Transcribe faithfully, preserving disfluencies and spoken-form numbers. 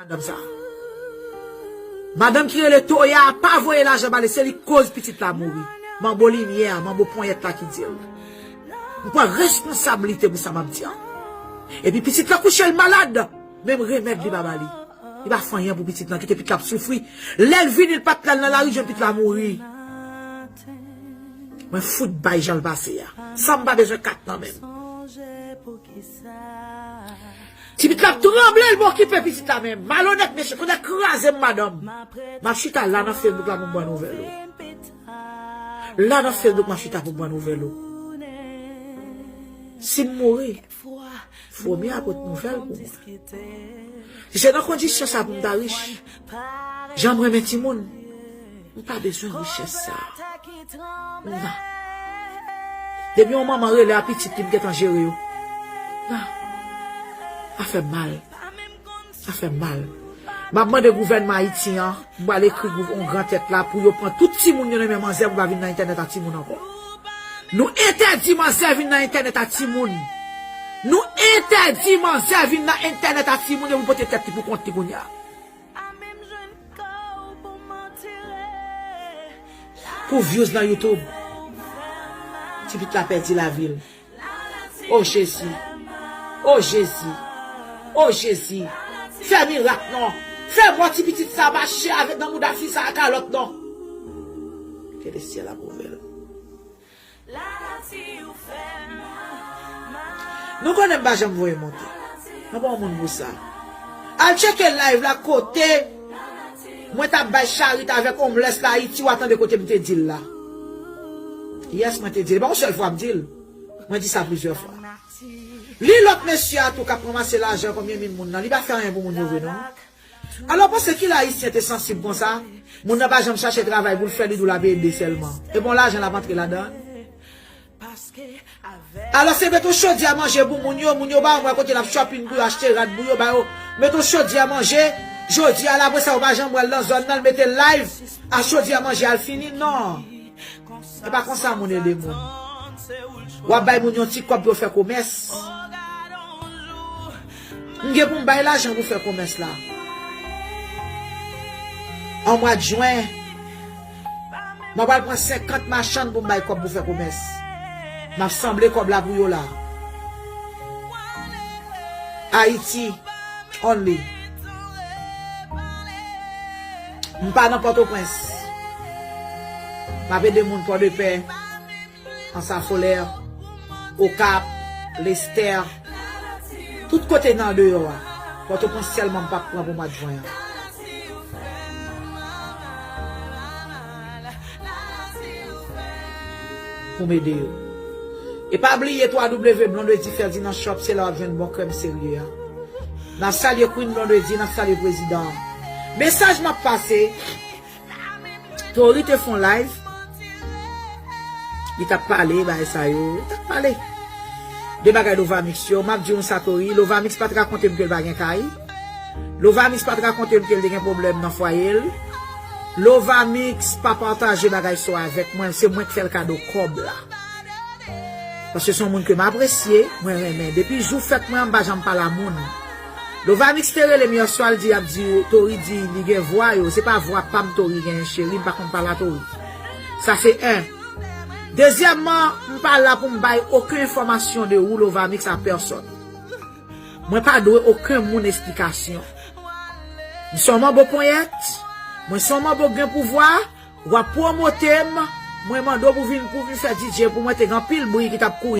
Madanm sa. Madanm ki rele Toya a pa voye lajan ba li, se li k koz pitit la mouri. Manbo limyè a, manbo ponyèt la ki di l. M pran responsablite pou sa m ap di an. Epi pitit la kouche l malad, menm remèd li pa ba li. Li pa fè anyen pou pitit lan, kite pitit la ap soufri. Lè l vini, l pa t la, l nan lari, jwenn pitit la mouri. Mwen fout bay jan l pase a. Sa m pa bezwen kat nan men m. Ti pitit la ap tranble, l pa okipe pitit la menm. Malonèt, mesye, kounye a kraze m, madanm. M ap chita la nan Facebook la pou m pran nouvèl ou. La nan Facebook, m ap chita pou m pran nouvèl ou. Si m mouri, fò m ye a pot nouvèl pou mwen. Si se nan kondisyon sa pou m ta rich, jan m renmen timoun, m pa bezwen richès sa. Non. Depi yon manman rele a pitit li, m gentan jere yo. Non. Sa fè m mal. Sa fè m mal. M ap mande gouvènman Ayiti an, m pral ekri gouv-, yon gran tèt la pou yo pran tout timoun yo nan men manzè pou pa vin nan entènèt a timoun ankò. Nou entèdi manzè vin nan entènèt a timoun. Nou entèdi manzè vin nan entènèt a timoun epi pote tèt li pou kont li kounye a. Pou views nan YouTube. Ti pitit la pèdi lavi l. O Jezi. O Jezi. O Jezi. Fè mirak non. Fè mò ti pitit sa mache avèk nan mouda fi sa a kalòt non. Ke lesyèl ap ouvè l. Nou konnen m pa janm voye monte. Mwen pa yon moun pou sa. Al tcheke live la kote mwen t ap bay charite avèk homeless la Ayiti, w a tande kote m te di l la. Yes, mwen te di l. E pa yon sèl fwa m di l. Mwen di sa plizyè fwa. Li lòt mesye a tou k ap ranmase lajan konbyen mil moun nan, li pa fè anyen pou moun yo vre non. Alò, w panse kilè Ayisyen te sansib konsa? Moun nan pa janm chache travay pou l fè, li di w l ap ede sèlman. E bon lajan l ap antre ladan l. Alò, se mete yon chodyè manje pou moun yo, moun yo pa wè kote l ap shopping pou yo, achte rad pou yo, ba yo. Mete yon chodyè manje, jodi a la, apre sa, yo pa janm wè l nan zòn nan, l mete live, a chodyè manje al fini, non. E pa konsa moun ede moun. W ap bay moun yon ti kòb pou yo fè komès. M gen pou m bay lajan pou fè komès la. An mwa jen, mwen pral pran senkant machann pou m bay kòb pou fè komès. M ap sanble kòb la pou yo la. Ayiti only. M pa nan Pòtoprens. M ap ede moun Pòdepè, Anse à Follet, Okap, Lestè, tout kote nan deyò a. Pòtoprens sèlman m p ap pran pou mwa jen an. Pou m ede yo. E pa bliye twa W Blondedy Ferdinand Shop, se la w ap jwenn bon krèm serye a. N ap salye Queen Blondedy, n ap salye prezidan an. Mesaj m ap pase, Tori te fè yon live, li t ap pale, bagay sa yo, li t ap pale de bagay Lovamix yo. M ap di w sa, Tori, Lovamix pa t rakonte m ke l pa gen kay. Lovamix pa t rakonte m ke l te gen pwoblèm nan fwaye l. Lovamix pa pataje bagay sa avèk mwen, se mwen k fè l kado kòb la. Paske se yon moun ke m apresye, mwen renmen. Depi jou fèt mwen an, m pa janm pale a moun. Lovamix te rele m yèswa, l di, ap di, Tori di li gen vwa yo. Se pa vwa pa m Tori genyen, cheri, m pa konn pale a Tori. Sa se en. Dezyèmman, m pa la pou m bay okenn enfòmasyon de ou, Lovamix, a pèsòn. Mwen pa dwe okenn moun esplikasyon. M se yon manbo ponyèt, mwen se yon manbo k gen pouvwa, w ap pwomote m, mwen mande w pou vin, pou vin fè D J pou mwen, te gen anpil bri ki t ap kouri.